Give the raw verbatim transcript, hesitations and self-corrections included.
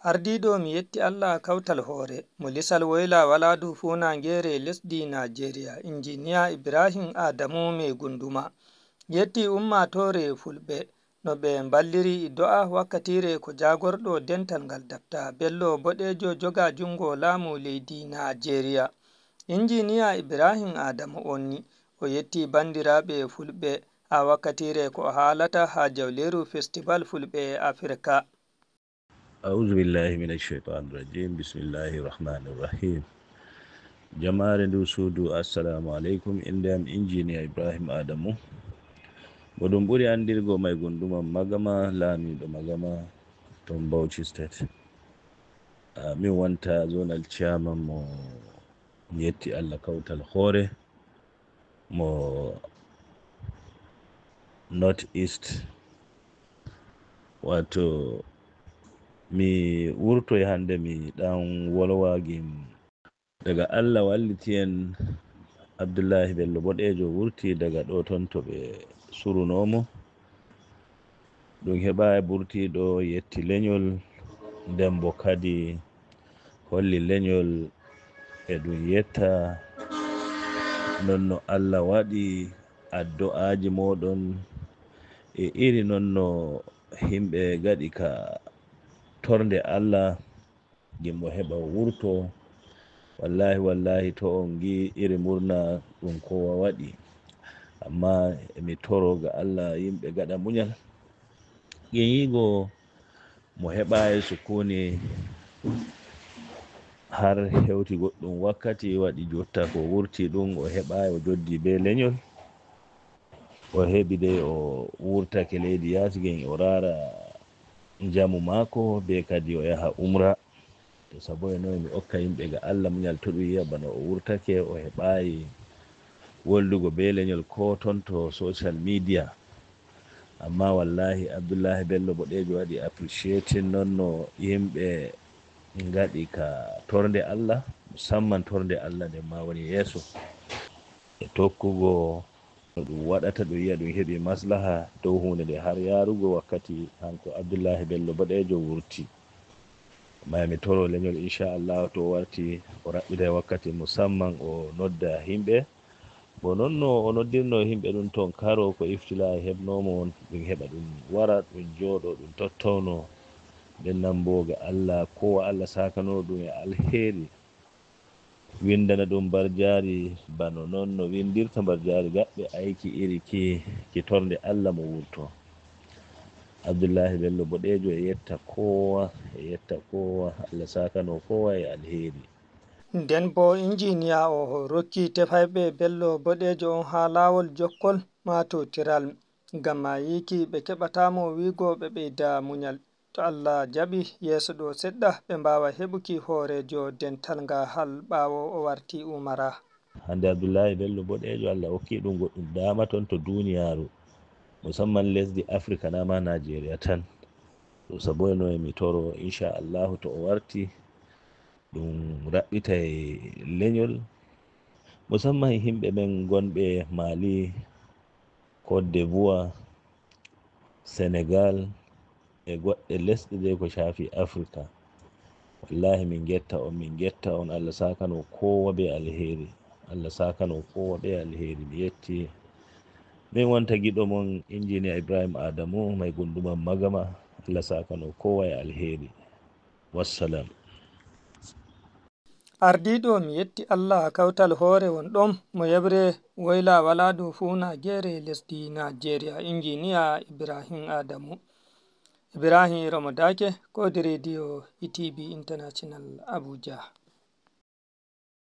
Ardiiɗo, mi yetti Allah kawtal hoore, mo lisal woyla walaa dow fuunaageere lesdi Naajeeriya, injiniya Ibrahim Adamu Mai Gunduma. Yetti ummaatoore Fulɓe, no ɓe mballiri e do'a wakkatiire ko jaagorɗo dental ngal Dakta Bello Boɗeejo joga junngo laamu leydi Naajeeriya. Injiniya Ibrahim Adamu on ni, o yetti banndiraaɓe Fulɓe haa wakkatiire ko o haalata haa jawleeru Festival Fulɓe Afirka. Auzu billahi min ashaitan rajim. Bismillahi rahmani rahim. Jamaare ndu suudu, assalamu aleykum. Innde am injiniya Ibrahim Adamu. Mo ɗum ɓuri anndirgo Mai Gunduma Magama, laamiiɗo Magama, ton Bauchi State. Ah, min wonta zonal chairman mo yetti Allah kawtal hoore mo North East. Wato, mi wurtoy hannde mi ɗan wolwa ngam daga Allah walliti en, Abdullahi Bello Boɗeejo wurti daga ɗo ton to ɓe surunoo mo. Ɗum heɓaay burtiiɗo yetti leñol, nden bo kadi holli leñol e ɗum yetta non no Allah waɗi addu'aaji mooɗon e iri non no himɓe gaɗi ka tornde Allah. Ngam o heɓa o wurto. Wallahi, wallahi, to on ngi iri murna ɗum kowa waɗi. Amma emi toro ga Allah yimɓe gaɗa muñal. Ngam yigo mo heɓaay sukuni har hewti goɗɗum wakkati waɗi jotta ko wurti ɗum o heɓaay o joddi be leñol. O heɓi dey o wurtake leydi yaasi ngam o raara njamu maako be kadi o yaha umra. To sabo e noy mi okka yimɓe ga Allah muñal to ɗum yi'a bana o wurtake o heɓaayi woldugo be leñol ko ton to social media. Amma wallahi Abdullahi Bello Boɗeejo waɗi appreciating non no yimɓe ngaɗi ka tornde Allah, musamman tornde Allah nden ma woni yeeso. E tokkugo no ɗum waɗata ɗum yi'a ɗum heɓi maslaha dow huunde nde har yaarugo wakkati hanko Abdullahi Bello Boɗeejo wurti. Amma emi toro leñol inchallahu to o warti o raɓɓitay wakkati musamman o nodda himɓe. Bo non no o noddirno himɓe ɗum ton karo ko iftilaahi heɓnoo mo ɗum heɓa ɗum wara ɗum jooɗo ɗum tottowno. Nden nan bo ga Allah kowa Allah saakano ɗum e alheeri. Windana ɗum mbarjaari bano non no windirta mbarjaari gaɓɓe ayki iri ki ki tornde Allah mo wurto. Abdullahi Bello Boɗeejo e yetta kowa e yetta kowa Allah saakano kowa e alheeri. Nden bo injiniya o rokki tefayɓe Bello Boɗeejo on haa laawol jokkol maatotiral ngam maa yiiki ɓe keɓataa mo wiigo ɓe ɓeyda muñal. To Allah jaɓi yeeso ɗo seɗɗa ɓe mbaawa heɓuki hooreejo dental nga hal ɓaawo o warti umara. Hannde Abdullahi Bello Boɗeejo Allah okki ɗum goɗɗum daama ton to duuniyaaru, musamman lesdi Afrika na ma Naajeeriya tan. Ɗum saboyno e mi toro inchallahu to o warti ɗum raɓɓitay leñol, musamman yimɓe men gonɓe Mali, Côte d'Ivoire, Senegal e goɗɗe lesɗe ɗe ko caafi Afrika. Wallahi min ngetta on, min ngetta on. Allah sakano kowa be alheri. Allah sakano kowa be alheri. Mi yetti. Min wonta giɗo mon injiniya Ibrahim Adamu mai gunduma Magama. Allah sakano kowa e alheri. Wassalam. Ardiiɗo, mi yetti Allah kawtal hoore won ɗon mo yeɓre woyla walaa dow fuunaageere lesdi Naajeeriya, injiniya Ibrahim Adamu. Ibrahim Romo Dake, Koodi Rediyo e T V International Abuja.